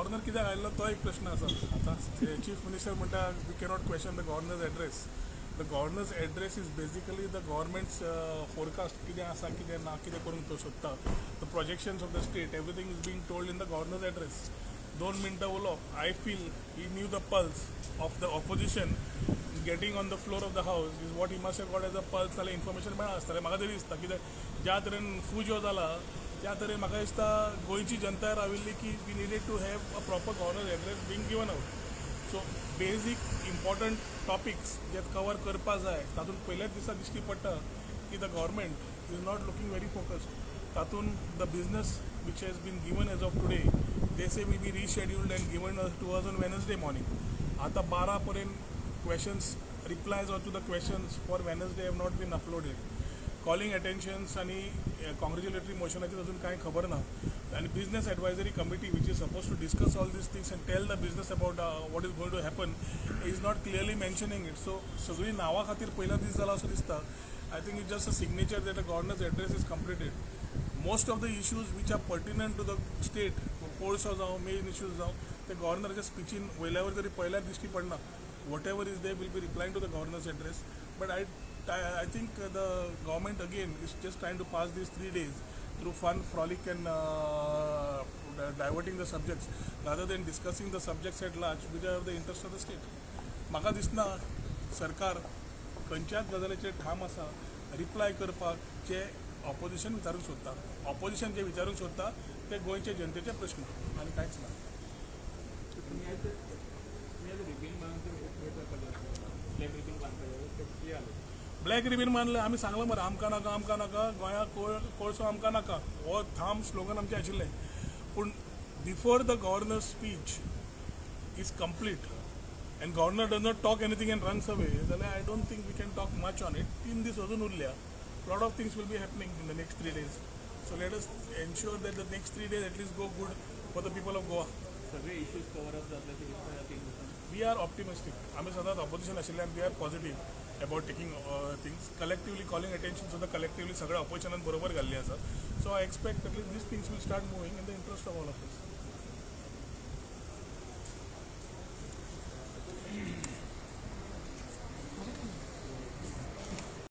Governor कित्याक आयिल्लो तो एक प्रश्न आसा. आतां चीफ मिनिस्टर म्हणटा, we cannot question the governor's address. The governor's address is basically the government's forecast, कितें आसा, कितें ना, कितें करूंक तो सोदता. The projections of the state, everything is being told in the governor's address. 2 मिनटां उलोवप, I feel he knew the pulse of the opposition. Getting on the floor of the house is what he must have got as a pulse. जाल्यार information मेळ्ळां आसतलें, म्हाका तरी दिसता. कित्याक ज्या तरेन फुजो जाला, त्या तरेन म्हाका दिसता गोंयची जनता राविल्ली की we needed to have a proper governor address being given out. So basic important topics J cover करपा जाय, तातूंत पयल्याच दिसा दिश्टी पडटा की the government is not looking very focused. तातूंत the business which has been given as of today, they say will be rescheduled and given to us on Wednesday morning. आतां 12 पर्यंत questions, replies to the questions for Wednesday have not been uploaded. Calling attentions आनी कॉंग्रेच्युलेटरी मोशनाची अजून कांय खबर ना. आनी business advisory committee, which is supposed to discuss all these things and tell the business about what is going to happen, is not clearly mentioning it. So सगळीं नांवा खातीर पयलो दीस जाला असो दिसता. I think it just a signature that a governor's address is completed. Most of the issues which are pertinent to the state, कोळसो जावं, मेन इश्यूज जावं, ते गव्हर्नराच्या स्पिचीन वयल्यावर तरी पयल्यार दिश्टी पडना. Whatever is there will be replying to the governor's address, but I think the government again is just trying to pass these 3 days through fun, frolic and diverting the subjects rather than discussing the subjects at large, which are the interest of the state. म्हाका दिसना सरकार खंयच्याच गजालीचेर ठाम आसा reply करपाक जे opposition विचारूंक सोदता. ऑपोजिशन जे विचारूंक सोदता ते गोंयचे जनतेचे प्रश्न आनी कांयच ना. तुम्ही आज रिबीन बांदून, ब्लॅक रिबीन बांदता ते कितें जालें? ब्लॅक रिबीन मानले, आमी सांगलां मरे, आमकां नाका, आमकां नाका, गोंयाक कोळसो आमकां नाका, हो ठाम स्लोगन आमचें आशिल्लें. पूण before the governor speech is complete and governor does not talk anything and runs away, जाल्यार I don't think we can talk much on it. 3 दीस अजून उरल्या. Lot of things will be happening in the next 3 days, so let us ensure that the next 3 days at least go good for the people of Goa. सगळे issues cover up जातले अशें दिसता ह्या 3 दिसांनी? We are optimistic. आमी सदांच opposition आशिल्ल्यान we are positive about taking things collectively. Calling attention सुद्दां कलेक्टिवली सगळ्या ऑपोजिशनान बरोबर घाल्ली आसा. So I expect at least these things will start moving in the interest of all of us.